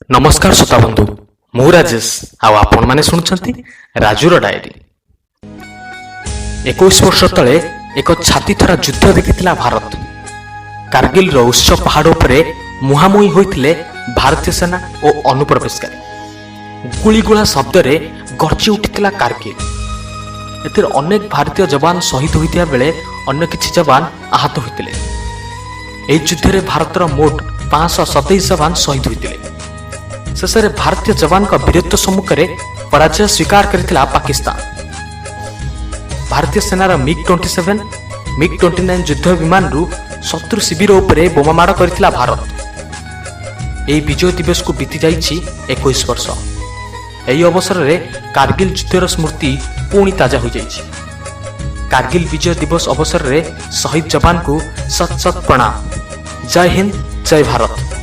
ନମସ୍କାର ଶ୍ରୋତା ବନ୍ଧୁ, ମୁଁ ରାଜେଶ ଆଉ ଆପଣମାନେ ଶୁଣୁଛନ୍ତି ରାଜୁର ଡାଏରୀ। 21 ବର୍ଷ ତଳେ ଏକ ଛାତିଥରା ଯୁଦ୍ଧ ଦେଖିଥିଲା ଭାରତ। କାର୍ଗିଲର ଉଚ୍ଚ ପାହାଡ଼ ଉପରେ ମୁହାଁମୁହିଁ ହୋଇଥିଲେ ଭାରତୀୟ ସେନା ଓ ଅନୁପ୍ରବେଶକାରୀ। ଗୁଳିଗୁଳା ଶବ୍ଦରେ ଗର୍ଜି ଉଠିଥିଲା କାର୍ଗିଲ। ଏଥିରେ ଅନେକ ଭାରତୀୟ ଯବାନ ଶହୀଦ ହୋଇଥିବା ବେଳେ ଅନ୍ୟ କିଛି ଯବାନ ଆହତ ହୋଇଥିଲେ। ଏହି ଯୁଦ୍ଧରେ ଭାରତର ମୋଟ 527 ଯବାନ ଶହୀଦ ହୋଇଥିଲେ। ଶେଷରେ ଭାରତୀୟ ଯବାନଙ୍କ ବୀରତ୍ୱ ସମ୍ମୁଖରେ ପରାଜୟ ସ୍ୱୀକାର କରିଥିଲା ପାକିସ୍ତାନ। ଭାରତୀୟ ସେନାର ମିଗ୍ 27, ମିଗ୍ 29 ଯୁଦ୍ଧ ବିମାନରୁ ଶତ୍ରୁ ଶିବିର ଉପରେ ବୋମାମାଡ଼ କରିଥିଲା ଭାରତ। ଏହି ବିଜୟ ଦିବସକୁ ବିତି ଯାଇଛି 21 ବର୍ଷ। ଏହି ଅବସରରେ କାର୍ଗିଲ ଯୁଦ୍ଧର ସ୍ମୃତି ପୁଣି ତାଜା ହୋଇଯାଇଛି। କାର୍ଗିଲ ବିଜୟ ଦିବସ ଅବସରରେ ଶହୀଦ ଯବାନଙ୍କୁ ଶତ ଶତ ପ୍ରଣାମ। ଜୟ ହିନ୍ଦ, ଜୟ ଭାରତ।